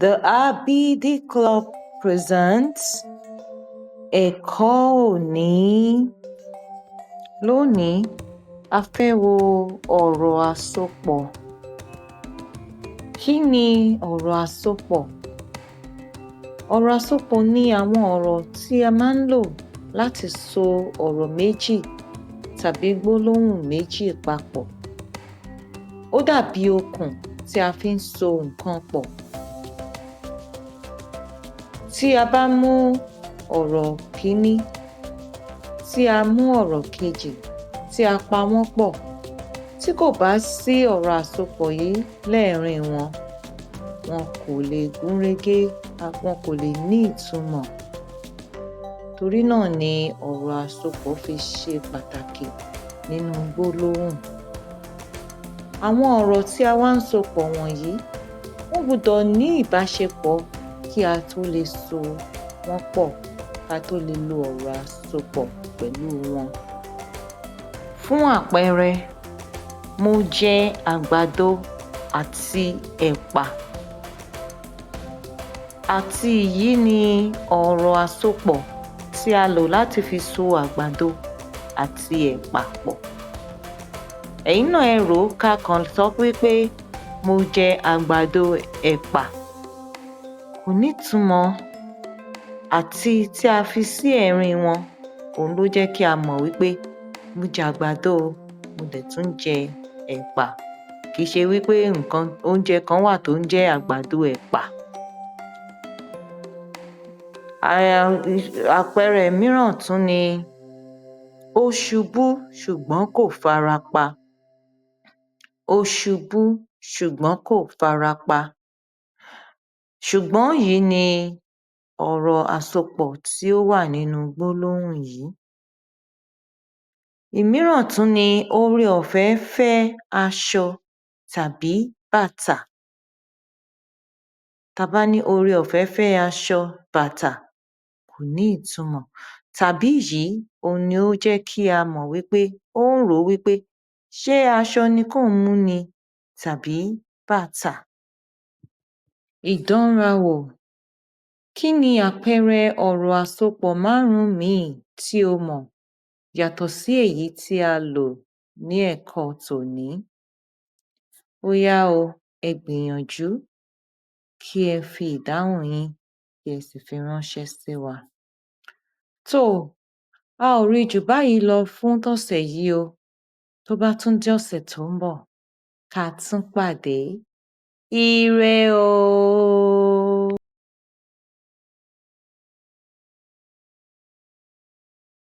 The Abidi Club presents Ẹ̀kọ́ Òní. Lónìí, a fẹ́ wo ọ̀rọ̀ àsopọ̀. Kí ni ọ̀rọ̀ àsopọ̀? Ọ̀rọ̀ àsopọ̀ ni àwọn ọ̀rọ̀ tí a máa ń lò láti so ọ̀rọ̀ méjì tàbí gbólóhùn méjì papọ̀. Ó dàbí okùn tí a fi ń so nǹkan pọ̀. Tí a bá mú ọ̀rọ̀ kíní, tí a mú ọ̀rọ̀ kejì, tí a pa wọ́n pọ̀, tí kò bá sí ọ̀rọ̀ àsopọ̀ yìí lẹ́ẹ̀rín wọn, wọn kò lè gúnrégé, wọn kò lè ní ìtumọ̀. Torí náà ni ọ̀rọ̀ àsopọ̀ fi ṣe pàtàkì nínú gbólóhùn. Àwọn ọ̀rọ̀ tí a wá ń so pọ̀ wọ̀nyí, wọ́n gbúdọ̀ ní ìbáṣepọ̀ kí a tó lè so wọ́n pọ̀, ká tó lè lo ọ̀rọ̀ àsopọ̀ pẹ̀lú wọn. Fún àpẹẹrẹ, mo jẹ àgbàdo àti ẹ̀pà. Àti yìí ni ọ̀rọ̀ àsopọ̀ tí a lò láti fi so àgbàdo àti ẹ̀pà pọ̀. Ẹ̀yin náà ẹ rò ó, ká kàn sọ wí pé mo jẹ àgbàdo ẹ̀pà. Kò nítumọ̀. Àti tí a fi sí ẹ̀rín wọn, òun ló jẹ́ kí a mọ̀ wí pé mo jẹ àgbàdo o, mo dẹ̀ tún jẹ ẹ̀pà. Kì í ṣe wí pé nǹkan oúnjẹ kan wà tó ń jẹ́ àgbàdo ẹ̀pà. Àpẹẹrẹ mìíràn tún ni ó ṣubú ṣùgbọ́n kò fara pa. Ó ṣubú ṣùgbọ́n kò fara pa. Ṣùgbọ́n yìí ni ọ̀rọ̀ àsopọ̀ tí ó wà nínú gbólóhùn yìí. Ìmíràn tún ni ore-ọ̀fẹ́ fẹ́ aṣọ tàbí bàtà. Ta bá ní ore-ọ̀fẹ́ fẹ́ aṣọ, bàtà, kò ní ìtumọ̀. Tàbí yìí, òun ni ó jẹ́ kí a mọ̀ wí pé ó ń rò ó wí pé ṣé aṣọ ni kóun mú ni tàbí bàtà. Ìdánrawò. Kí ni àpẹẹrẹ ọ̀rọ̀ àsopọ̀ márùn-ún míì tí o mọ̀ yàtọ̀ sí èyí tí a lò ní ẹ̀kọ́ tòní? Ó yá o, ẹ gbìyànjú kí ẹ fi ìdáhùn yín kí ẹ sì fi ránṣẹ́ sí wa. Tóò, a ò rí jù báyìí lọ fún tọ̀sẹ̀ yìí o. Tó bá tún di ọ̀sẹ̀ tó ń bọ̀, ká tún pàdé. Ire o!